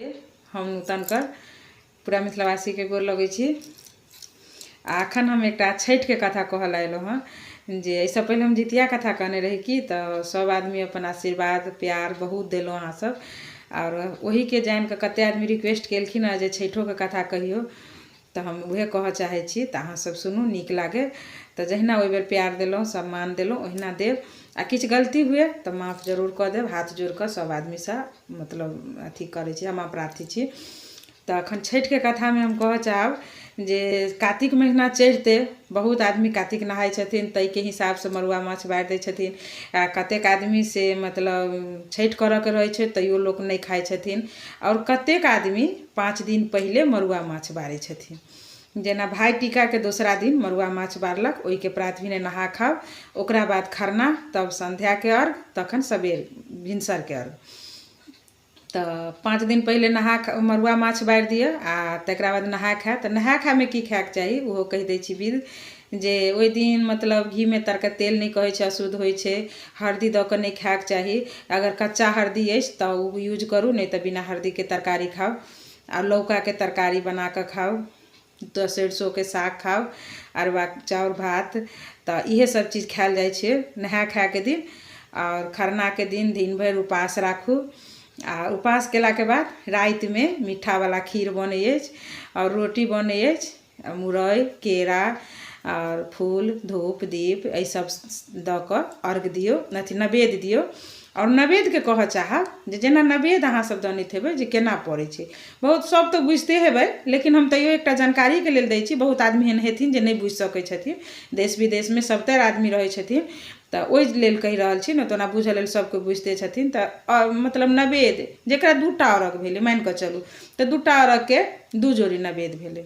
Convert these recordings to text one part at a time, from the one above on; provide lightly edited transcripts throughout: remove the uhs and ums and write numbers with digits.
हम नूतन कर पूरा मिथिलावासीके गोर लगै छी। आ एखन हम एकटा छठिके कथा कहऽ लए अयलहुँ हँ जे एहिसँ पहिले हम जितिया कथा कहने रही की तऽ सभ आदमी अपन आशीर्वाद प्यार बहुत देलहुँ अहाँसभ आओर ओहीके जानि कऽ कतेक आदमी रिक्वेस्ट केलखिन हँ जे छठिओके कथा कहियौ। तऽ हम उएह कहऽ चाहै छी तऽ अहाँसभ सुनू नीक लागै तऽ जहिना ओहि बेर प्यार देलहुँ सम्मान देलहुँ ओहिना देब आ किछु गलती हुए तऽ माफ जरूर कऽ देब। हाथ जोड़ि कऽ सभ आदमीसँ मतलब अथी करै छी, हम प्रार्थी छी। तऽ एखन छठिके कथामे हम कहऽ चाहब जे कातिक महिना चढ़िते बहुत आदमी कातिक नहाइ छथिन, ताहिके हिसाबसँ मड़ुआ माछ बारि दै छथिन आ कतेक आदमी से मतलब छठि करऽके रहै छै तैयो लोक नहि खाइ छथिन आओर कतेक आदमी 5 दिन पहिले मड़ुआ माछ बारै छथिन। जेना भाइ टीकाके दोसरा दिन मड़ुआ माछ बारलक, ओहिके प्रात भेने नहा खाउ, ओकरा बाद खरना, तब सन्ध्याके अर्घ, तखन सबेर भिनसरके अर्घ। तऽ 5 दिन पहिले नहा मड़ुआ माछ बारि दिअ आ तकरा बाद नहा खाय। तऽ नहा खायमे की खायके चाही ओहो कहि दै छी विध जे ओहि दिन मतलब घीमे तरके तेल नहि कहै छै अशुद्ध होइ छै, हरदि दऽ कऽ नहि खायके चाही। अगर कच्चा हरदि अछि तऽ ओ यूज करू, नहि तऽ बिना हरदिके तरकारी खाउ आ लौकाके तरकारी बना कऽ खाउ, तऽ सरिसोके साग खाउ, अरबा चाउर भात, तऽ इएह सब चीज खायल जाइ छै नहाय खायके दिन। आओर खरनाके दिन दिन भरि उपास राखू आ उपास केलाके बाद रातिमे मीठावला खीर बनै अछि आओर रोटी बनै अछि, मुरइ केरा आओर फूल धूप दीप एहि सब दऽ कऽ अर्घ दियौ, अथी नैवेद्य दियौ। आओर नैवेद्यके कहऽ चाहब जे जेना नैवेद्य अहाँसभ जनैत हेबै जे केना पड़ै छै, बहुत सभ तऽ बुझिते हेबै, लेकिन हम तैयो एकटा जानकारीके लेल दै छी। बहुत आदमी एहन हेथिन जे नहि बुझि सकै छथिन, देश विदेशमे सभतरि आदमी रहै छथिन, तऽ ओहि लेल कहि रहल छी, नहि तऽ ओना बुझऽ लेल सभके बुझिते छथिन। तऽ मतलब नैवेद्य जकरा 2टा अर्घ भेलै, मानि कऽ चलू तऽ 2टा अर्घके 2 जोड़ी नैवेद्य भेलै,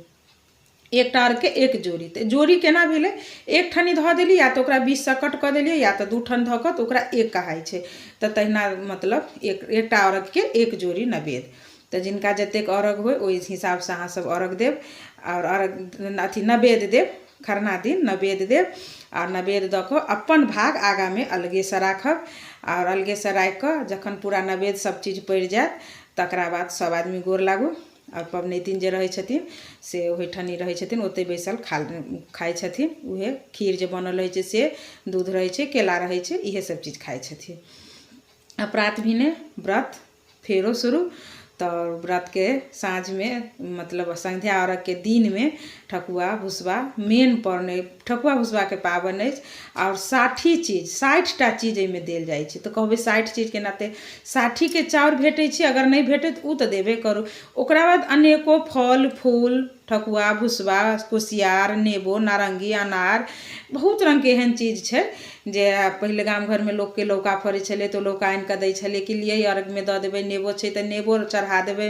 एकटा अर्घके 1 जोड़ी। तऽ जोड़ी केना भेलै? एक ठनी धऽ देली, या तऽ ओकरा बीचसँ कट कऽ देलियै, या तऽ 2 ठन धऽ कऽ, तऽ ओकरा एक कहाइ छै। तऽ तहिना मतलब एकटा अर्घके 1 जोड़ी नैवेद्य। तऽ जिनका जतेक अर्घ होइ ओहि हिसाबसँ अहाँसभ अर्घ देब आओर अर्घ अथी नैवेद्य देब। खरना दिन नैवेद्य देब आ नैवेद्य दऽ कऽ अपन भाग आगाँमे अलगेसँ राखब आओर अलगेसँ राखि कऽ जखन पूरा नैवेद्य सभ चीज पड़ि जायत तकरा बाद सभ आदमी गोर लागू आओर पबनैतिन जे रहै छथिन से ओहिठनी रहै छथिन, ओतहि बैसल खा खाइ छथिन। उएह खीर जे बनल रहै छै से दूध रहै छै, केला रहै छै, इएह सभ चीज खाइ छथिन। आ प्रात भेने व्रत फेरो शुरू। तऽ व्रतके साँझमे मतलब सन्ध्या अर्घके दिनमे ठकुआ भुसबा मेन पड़नै, ठकुआ भुसबाके पाबनि अछि। आओर 60 चीज, 60टा चीज एहिमे देल जाइ छै। तऽ कहबै 60 चीज केना? तऽ 60के चाउर भेटै छै, अगर नहि भेटै तऽ ओ तऽ देबे करू। ओकरा बाद अनेको फल फूल, ठकुआ भुसबा, कुसियार, नेबो, नारङ्गी, अनार, बहुत रङ्गके एहन चीज छै जे पहिले गाम घरमे लोकके लौका फड़ै छलै तऽ लौका आनि कऽ दै छलै कि लिअ अर्घमे दऽ देबै, नेबो छै तऽ नेबो चढ़ा देबै।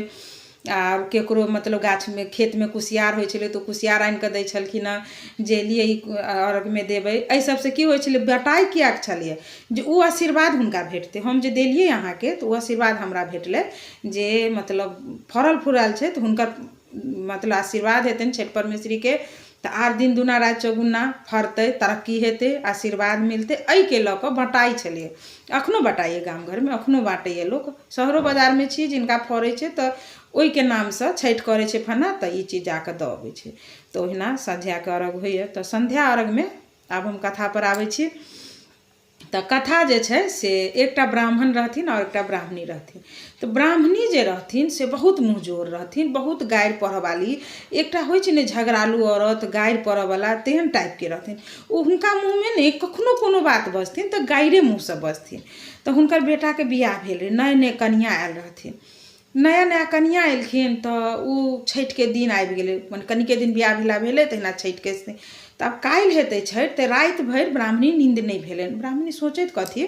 आर केकरो मतलब गाछमे खेतमे कुसियार होइ छलै तऽ कुसियार आनि कऽ दै छलखिन हँ जे लिअ ई अर्घमे देबै। एहि सबसँ की होइ छलै? बटाइ किएक छलैए? जे ओ आशीर्वाद हुनका भेटतै, हम जे देलियै अहाँके तऽ ओ आशीर्वाद हमरा भेटलै जे मतलब फड़ल फुलायल छै तऽ हुनकर मतलब आशीर्वाद हेतनि छठि परमेश्वरीके तऽ आर दिन दुना राति चौगुना फड़तै, तरक्की हेतै, आशीर्वाद मिलतै। एहिके लऽ कऽ बँटाइ छलैए। एखनो बँटाइए, गाम घरमे एखनो बाँटैए लोक, शहरो बाजारमे छी, जिनका फड़ै छै तऽ ओहिके नामसँ छठि करै छै फन्ना तऽ ई चीज जाकऽ दऽ अबै छै। तऽ ओहिना सन्ध्याके अर्घ होइए। तऽ सन्ध्या अर्घमे आब हम कथापर आबै छी। तऽ कथा जे छै से एकटा ब्राह्मण रहथिन आओर एकटा ब्राह्मणी रहथिन। तऽ ब्राह्मणी जे रहथिन से बहुत मुँहजोर रहथिन, बहुत गारि पढ़ऽवाली, एकटा होइ छै ने झगड़ालू औरत, गारि पढ़ऽवला, तेहन टाइपके रहथिन ओ। हुनका मुँहमे ने कखनो कोनो बात बजथिन तऽ गाइरे मुँहसँ बजथिन। तऽ हुनकर बेटाके बियाह भेल रहै, नए नए कनिआँ आयल रहथिन। नया नया कनिआँ एलखिन तऽ ओ छठिके दिन आबि गेलै, मने कनिके दिन बियाह भेला भेलै तहिना छठिके। तऽ आब काल्हि हेतै छठि, तऽ राति भरि ब्राह्मणी नीन्द नहि भेलनि। ब्राह्मणी सोचैत कथी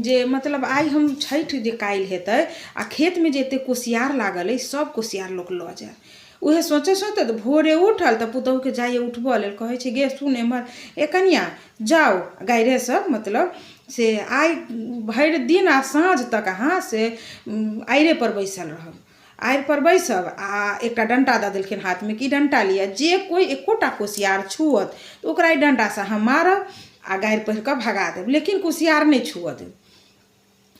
जे मतलब आइ हम छठि जे काल्हि हेतै आ खेतमे जे एतेक कुसियार लागल अइ सभ कुसियार लोक लऽ जायत। उएह सोचैत सोचैत भोरे उठल तऽ पुतोहुके जाइए उठबऽ लेल, कहै छै गे सुन एम्हर, ए कनिआँ जाउ गाइरेसँ मतलब से आइ भरि दिन आ साँझ तक अहाँ से आइरेपर बैसल रहब, आड़िपर बैसब आ एकटा डण्टा दऽ देलखिन हाथमे कि डण्टा लिअ, जे कोइ एकोटा कुसियार छुअत तऽ ओकरा एहि डण्टासँ अहाँ मारब आ गारि पढ़ि कऽ भगा देब, लेकिन कुसियार नहि छुअ देब।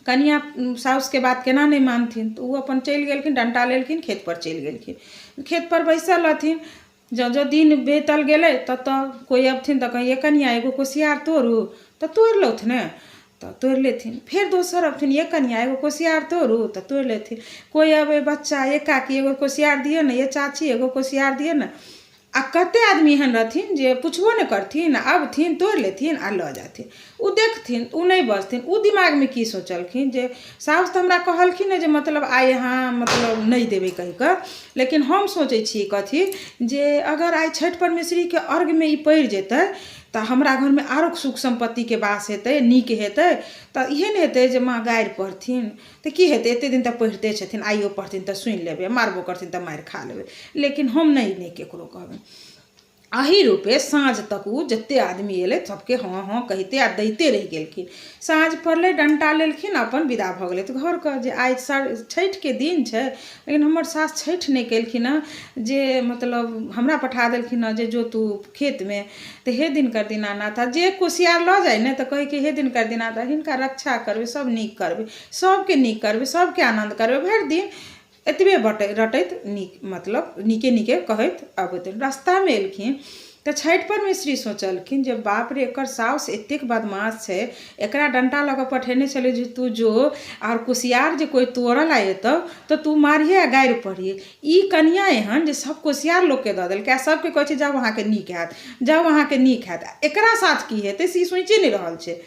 कनिआँ साउसके बात केना नहि मानथिन? तऽ ओ अपन चलि गेलखिन, डण्टा लेलखिन, खेतपर चलि गेलखिन। खेतपर बैसल रहथिन। जँ जँ दिन बीतल गेलै तब तऽ कोइ अबथिन तऽ कहियै, कनिआँ, एगो कुसियार तोड़ू। तऽ तोड़ि लौथ ने, तऽ तोड़ि लेथिन। फेर दोसर अबथिन, ये कनिआँ, एगो कुसियार तोड़ू। तऽ तोड़ि लेथिन। कोइ अबै बच्चा, ये काकी, एगो कुसियार दिअ ने, ये चाची, एगो कुसियार दिअ ने। आ कते आदमी एहन रहथिन जे पुछबो नहि करथिन, अबथिन, तोड़ि लेथिन आ लऽ जाथिन। ओ देखथिन, ओ नहि बजथिन। ओ दिमागमे की सोचलखिन जे साउस तऽ हमरा कहलखिन हँ जे मतलब आइ अहाँ मतलब नहि देबै कहि कऽ, लेकिन हम सोचै छी कथी जे अगर आइ छठि परमेश्वरीके अर्घमे ई पड़ि जेतै तऽ हमरा घरमे आरो सुख सम्पत्तिके वास हेतै, नीक हेतै। तऽ इएह ने हेतै जे माँ गारि पढ़थिन तऽ की हेतै? एतेक दिन तऽ पढ़िते छथिन, आइयो पढ़थिन तऽ सुनि लेबै, मारबो करथिन तऽ मारि खा लेबै, लेकिन हम नहि नहि ककरो कहबै। एहि रूपे साँझ तक ओ जतेक आदमी अयलै सभके हँ हँ कहिते आ दैते रहि गेलखिन। साँझ पड़लै, डण्टा लेलखिन, अपन विदा भऽ गेलथि घरके जे आइ छठिके दिन छै, लेकिन हमर सास छठि नहि केलखिन हँ जे मतलब हमरा पठा देलखिन हँ जे जो तू खेतमे। तऽ हे दिनकर दीनानाथ, आ जे कुसियार लऽ जाइ ने तऽ कहै कि हे दिनकर दीनानाथ, हिनका रक्षा करबै, सभ नीक करबै, सभके नीक करबै, सभके आनन्द करबै। भरि दिन एतबे बटै रटैत, नीक मतलब नीके नीके कहैत अबैत रास्तामे एलखिन तऽ छठि परमेश्वरी सोचलखिन जे बाप रे, एकर साउस एतेक बदमाश छै, एकरा डण्टा लऽ कऽ पठेने छलै जे तू जो आओर कुसियार जे कोइ तोड़ऽ लए एतौ तऽ तू मारिहे आ गारि पढ़िहे। ई कनिआँ एहन जे सब कुसियार लोकके दऽ देलकै आ सबके कहै छै जाउ अहाँके नीक हैत, जाउ अहाँके नीक हैत। एकरा साथ की हेतै से ई सोचिए नहि रहल छै।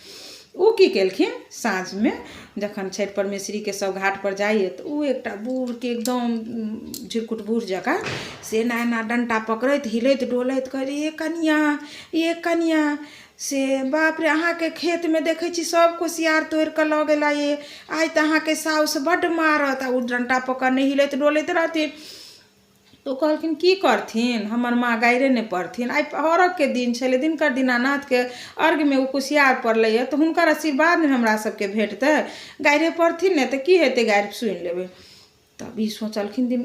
ओ की केलखिन, साँझमे जखन छठि परमेश्वरीके सब घाटपर जाइए तऽ ओ एकटा बूढ़के एकदम झिरकुट बूढ़ जकाँ से एना एना डण्टा पकड़ैत हिलैत डोलैत कहै, ये कनिआँ, ये कनिआँ, से बाप रे, अहाँके खेतमे देखै छी सब कुसियार तोड़ि कऽ लऽ गेला ये, आइ तऽ अहाँके साउस बड्ड मारत। आ ओ डण्टा पकड़ने हिलैत डोलैत रहथिन। तऽ ओ कहलखिन, की करथिन हमर माँ, गाइरे नहि पढ़थिन। आइ अर्घके दिन छलै, दिनकर दीनानाथके अर्घमे ओ कुसियार पड़लैए तऽ हुनकर आशीर्वाद ने हमरा सबके भेटतै। गाइरे पढ़थिन ने तऽ की हेतै, गारि सुनि लेबै। तब ई सोचलखिन दिन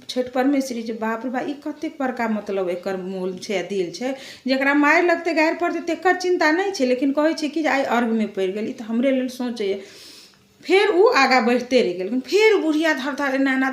छठि परमेश्वरी जे बाप रे बा, ई कतेक बड़का मतलब एकर मोल छै आ दिल छै, जकरा मारि लगतै, गारि पड़तै तेकर चिन्ता नहि छै, लेकिन कहै छै कि जे आइ अर्घमे पड़ि गेल, ई तऽ हमरे लेल सोचैए। फेर ओ आगाँ बढ़िते रहि गेलखिन। फेर बुढ़िया धर धर एना एना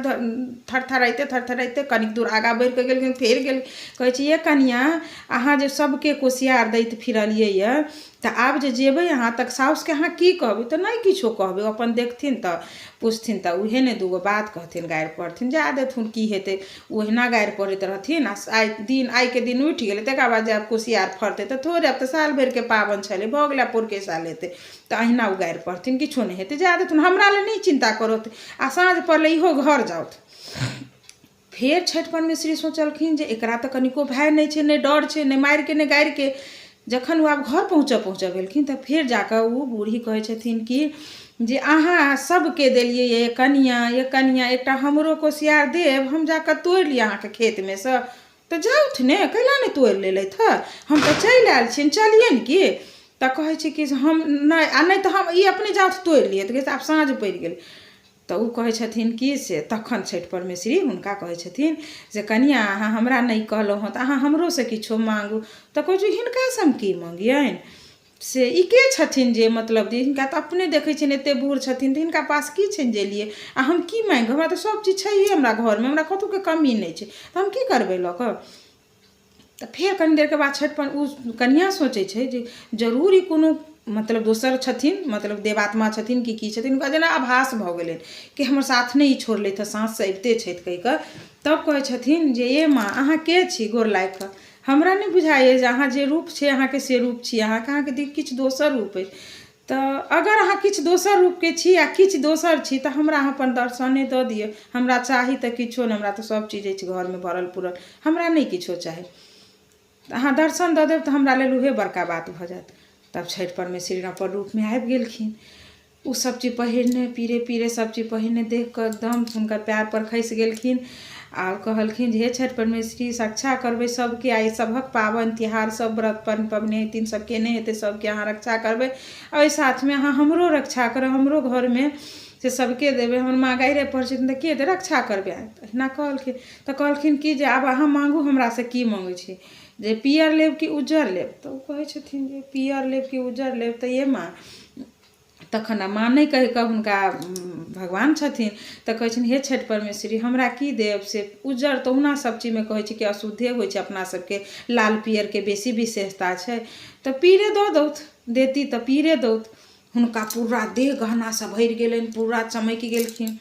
थरथराइते थरथराइते कनिक दूर आगाँ बढ़ि कऽ गेलखिन। फेर गेल, कहै छै, ये कनिआँ, अहाँ जे सभके कुसियार दैत फिरलियै यऽ तऽ आब जे जेबै अहाँ तक साउसके अहाँ की कहबै? तऽ नहि किछो कहबै, ओ अपन देखथिन तऽ पुछथिन तऽ उएह ने दूगो बात कहथिन, गारि पढ़थिन, जाय देथुन, की हेतै? ओहिना गारि पढ़ैत रहथिन। आ आइ दिन आइके दिन उठि गेलै, तकर बाद जे आब कुसियार फड़तै तऽ थोड़े, आब तऽ साल भरिके पाबनि छलै, भऽ गेलै, आब पौरके साल हेतै तऽ अहिना ओ गारि पढ़थिन, किछो नहि हेतै, जाय देथुन, हमरा लए नहि चिन्ता करथु। आ साँझ पड़लै, इहो घर जाउथ। फेर छठि परमेश्वरी सोचलखिन जे एकरा तऽ कनिको भय नहि छै, नहि डर छै, नहि मारिके नहि गारिके। जखन ओ आब घर पहुँचऽ पहुँचऽ भेलखिन तऽ फेर जाकऽ ओ बूढ़ी कहै छथिन कि जे अहाँ सबके देलियै ये कनिआँ, ये कनिआँ, एकटा हमरो कोसियार देब, हम जाकऽ तोड़ि ली अहाँके खेतमे सँ? तऽ जाउथ ने, कैला नहि तोड़ि लेलथि हँ? हम तऽ चलि आयल छियनि, चलियनि की? तऽ कहै छै कि हम नहि, आ नहि तऽ हम ई अपने जाउथ तोड़ि लिअ। तऽ आब साँझ पड़ि गेल तऽ ओ कहै छथिन कि से तखन छठि परमेश्वरी हुनका कहै छथिन जे कनिआँ, अहाँ हमरा नहि कहलहुँ हँ तऽ अहाँ हमरोसँ किछो माँगू। तऽ कहै छै, हिनकासँ हम की मँगियनि? से ई के छथिन जे मतलब जे हिनका तऽ अपने देखै छियनि एतेक बूढ़ छथिन, तऽ हिनका पास की छनि जे लिए आ हम की माँगि? हमरा तऽ सभ चीज छैहे हमरा घरमे, हमरा कतहुके कमी नहि छै, तऽ हम की करबै लऽ कऽ? तऽ फेर कनि देरके बाद छठि पर ओ कनिआँ सोचै छै जे जरूर ई कोनो मतलब दोसर छथिन, मतलब देवात्मा छथिन कि की छथिन। हुनका जेना आभास भऽ गेलनि कि हमर साथ नहि ई छोड़लथि हँ, साँझसँ अबिते छथि कहि कऽ। तब कहै छथिन जे ये माँ, अहाँ के छी? गोर लागि कऽ, हमरा नहि बुझाइए जे अहाँ जे रूप छै अहाँके से रूप छी अहाँके, अहाँके किछु दोसर रूप अछि। तऽ अगर अहाँ किछु दोसर रूपके छी आ किछु दोसर छी तऽ हमरा अहाँ अपन दर्शने दऽ दिअ। हमरा चाही तऽ किछो नहि, हमरा तऽ सभ चीज अछि घरमे भरल पुरल, हमरा नहि किछो चाही, तऽ अहाँ दर्शन दऽ देब तऽ हमरा लेल उहे बड़का बात भऽ जायत। तब छठि परमेश्वरी अपन रूपमे आबि गेलखिन। ओ सभ चीज पहिरने, पीरे पीरे सभ चीज पहिरने देख कऽ एकदम हुनकर पएर पर खसि गेलखिन आ कहलखिन जे हे छठि परमेश्वरी, रक्षा करबै सभके। आइ सभक पाबनि तिहार, सभ व्रत पबनैतिन सभ केने हेतै, सभके अहाँ रक्षा करबै। एहि साथमे अहाँ हमरो रक्षा करब, हमरो घरमे से सभके देबै। हमर माँ गाइरे पढ़ै छथिन तऽ के रक्षा करबै? एहिना कहलखिन तऽ कहलखिन कि जे आब अहाँ माँगू हमरासँ, की मँगै छी? जे पियर लेब कि उज्जर लेब? तऽ ओ कहै छथिन जे पियर लेब कि उज्जर लेब? तऽ ये माँ, तखन आ माँ नहि कहि कऽ हुनका भगवान छथिन तऽ कहै छथिन हे छठि परमेश्वरी हमरा की देब से उज्जर तऽ ओहुना सब चीजमे कहै छै कि अशुद्धे होइ छै अपना सबके लाल पियरके बेसी विशेषता छै तऽ पीरे दऽ दौथ देती तऽ पीरे दौथ हुनका पूरा देह गहनासँ भरि गेलनि पूरा चमकि गेलखिन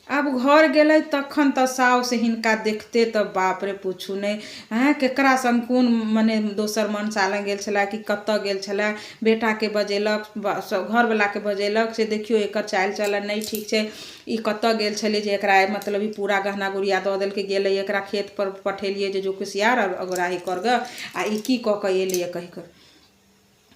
आब घर गेलै तखन तऽ साउस हिनका देखते तऽ बाप रे पूछू नहि आँय केकरा संग कोन मने दोसर मनसा लग गेल छलै कि कतऽ गेल छलै बेटाके बजेलक घरवलाके बजेलक से देखियौ एकर चालि चलन नहि ठीक छै ई कतऽ गेल छलै जे एकरा मतलब ई पूरा गहना गुड़िया दऽ देलकै गेलै एकरा खेतपर पठेलियै जे जो कुसियार अगराही कर गऽ आ ई की कऽ कऽ एलैए कहि कऽ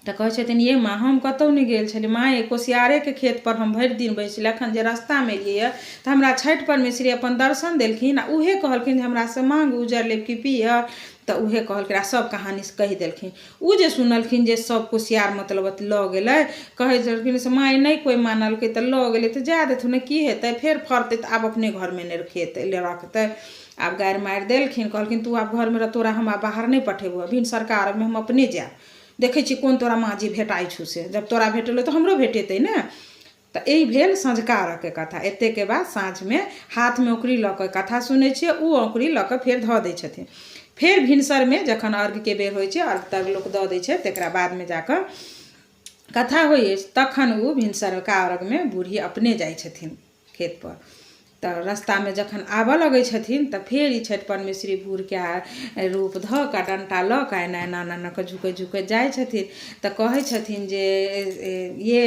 तऽ कहै छथिन ये माँ हम कतहु नहि गेल छलियै माँ ये कोसियारेके खेतपर हम भरि दिन बैसले एखन जे रस्तामे एलियै यऽ तऽ हमरा छठि परमेश्वरी अपन दर्शन देलखिन आओर उहे कहलखिन जे हमरासँ माँग उज्जर लेब कि पियर तऽ उहे कहलखिन आओर सब कहानी कहि देलखिन ओ जे सुनलखिन जे सब कुसियार मतलब लऽ गेलै कहै छलखिन से माय नहि कोइ मानलकै तऽ लऽ गेलै तऽ जाए देथुन की हेतै फेर फड़तै तऽ आब अपने घरमे नहि खेतै रखतै आब गारि मारि देलखिन कहलखिन तू आब घरमे रह तोरा हम आब बाहर नहि पठेबौ भिनसरका अरघमे हम अपने जायब देखै छी कोन तोरा माँजी भेटाइ छौ से जब तोरा भेटलौ तऽ हमरो भेटेतै ने तऽ ई भेल सँझुका अर्घके कथा एतेकके बाद साँझमे हाथमे औङ्कुरी लऽ कऽ कथा सुनै छियै ओ औङ्कुरी लऽ कऽ फेर धऽ दै छथिन फेर भिनसरमे जखन अर्घके बेर होइ छै अर्घ तर्घ लोक दऽ दै छै तकरा बादमे जाकऽ कथा होइ अछि तखन ओ भिनसरका अर्घमे बूढ़ी अपने जाइ छथिन खेतपर तऽ रस्तामे जखन आबऽ लगै छथिन तऽ फेर ई छठि परमेश्वरी बूढ़के रूप धऽ कऽ डण्टा लऽ कऽ एना एना एना एना कऽ झुकैत झुकैत जाइ छथिन तऽ कहै छथिन जे ये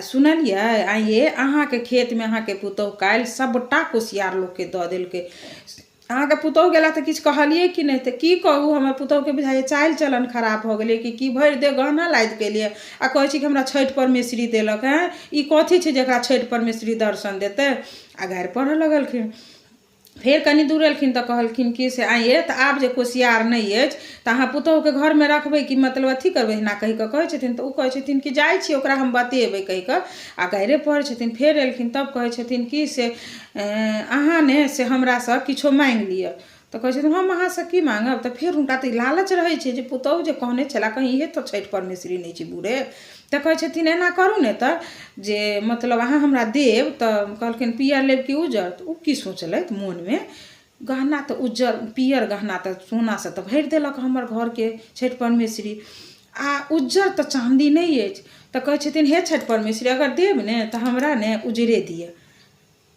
सुनलियै आँय ये अहाँके खेतमे अहाँके पुतहु काल्हि सभटा कुसियार लोकके दऽ देलकै अहाँके पुतहु गेला तऽ किछु कहलियै कि नहि तऽ की कहू हमर पुतहुके बुझाइए चालि चलन खराब भऽ गेलै कि की भरि देह गहना लादि कऽ एलियै आ कहै छी कि हमरा छठि परमेश्वरी देलक हेँ ई कथी छै जे एकरा छठि परमेश्वरी दर्शन देतै आ गारि पढ़ऽ लगलखिन फेर कनि दूर एलखिन तऽ कहलखिन कि से आँय ये तऽ आब जे कुसियार नहि अछि तऽ अहाँ पुतहुके घरमे रखबै कि मतलब अथी करबै एना कहि कऽ कहै छथिन तऽ ओ कहै छथिन कि जाइ छी ओकरा हम बतेबै कहि कऽ आ गारिए पढ़ै छथिन फेर एलखिन तब कहै छथिन कि से अहाँ ने से हमरासँ किछो माँगि लिअ तऽ कहै छथिन हम अहाँसँ की माँगब तऽ फेर हुनका तऽ ई लालच रहै छै जे पुतहु जे कहने छलए कहीँ इएह तऽ छठि परमेश्वरी नहि छै बूढ़े तऽ कहै छथिन एना करू ने तऽ जे मतलब अहाँ हमरा देब तऽ कहलखिन पीयर लेब कि उज्जर तऽ ओ की सोचलथि मोनमे गहना तऽ उज्जर पीयर गहना तऽ सोनासँ तऽ भरि देलक हमर घरके छठि परमेश्वरी आ उज्जर तऽ चाँदी नहि अछि तऽ कहै छथिन हे छठि परमेश्वरी अगर देब ने तऽ हमरा ने उजरे दिअ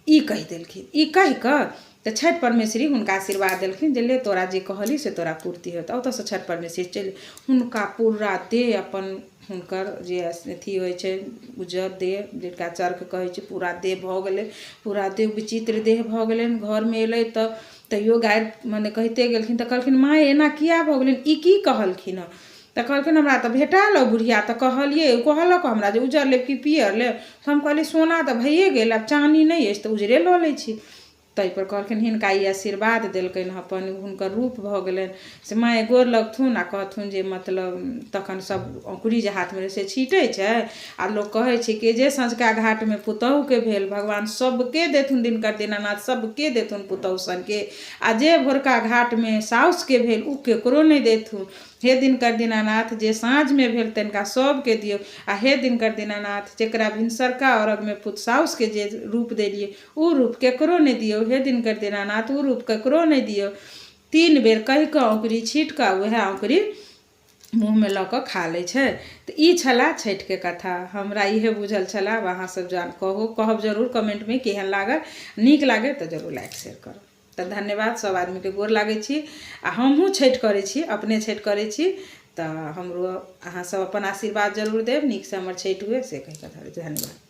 ई कहि देलखिन ई कहि कऽ तऽ छठि परमेश्वरी हुनका आशीर्वाद देलखिन जे ले तोरा जे कहली से तोरा पूर्ति हेतौ ओतऽसँ छठि परमेश्वरी चलि हुनका पूरा देह अपन हुनकर जे अथी होइ छै उज्जर देह जिनका चर्क कहै छै पूरा देह भऽ गेलै पूरा देह विचित्र देह भऽ गेलनि घरमे एलै तऽ तैयो गारि मने कहिते गेलखिन तऽ कहलखिन माय एना किया भऽ गेलनि ई की कहलखिन हँ तऽ कहलखिन हमरा तऽ भेटायल ओ बुढ़िया तऽ कहलियै ओ कहलक हमरा जे उज्जर लेब कि पियर लेब तऽ हम कहलियै सोना तऽ भइए गेल आब चानी नहि अछि तऽ उजरे लऽ लै छी ताहिपर कहलखिन हिनका ई आशीर्वाद देलकनि अपन हुनकर रूप भऽ गेलनि से माय गोर लगथुन आ कहथुन जे मतलब तखन सभ औँकुरी जे हाथमे रहै से छीटै छै आ लोक कहै छै कि जे सँझुका घाटमे पुतहुके भेल भगवान सभके देथुन दिनकर दीनानाथ सभके देथुन पुतहु सनके आ जे भोरका घाटमे साउसके भेल ओ ककरो नहि देथुन हे दिनकर दीनानाथ जे साँझमे भेल तनिका सभके दियौ आ हे दिनकर दीनानाथ जकरा भिनसरका अर्घमे पुत साउसके जे रूप देलियै ओ रूप ककरो नहि दियौ हे दिनकर दीनानाथ ओ रूप ककरो नहि दियौ तीन बेर कहि कऽ औँकुरी छीट कऽ उएह औँकुरी मुँहमे लऽ कऽ खा लै छै तऽ ई छलए छठिके कथा हमरा इहे बुझल छलए आब अहाँसभ जान कहू कहब जरूर कमेन्टमे केहन लागल नीक लागल तऽ जरूर लाइक शेयर करब तऽ धन्यवाद सभ आदमीके गोर लागै छी आ हमहूँ छठि करै छी अपने छठि करै छी तऽ हमरो अहाँसभ अपन आशीर्वाद जरूर देब नीकसँ हमर छठि हुए से कहि कऽ धन्यवाद।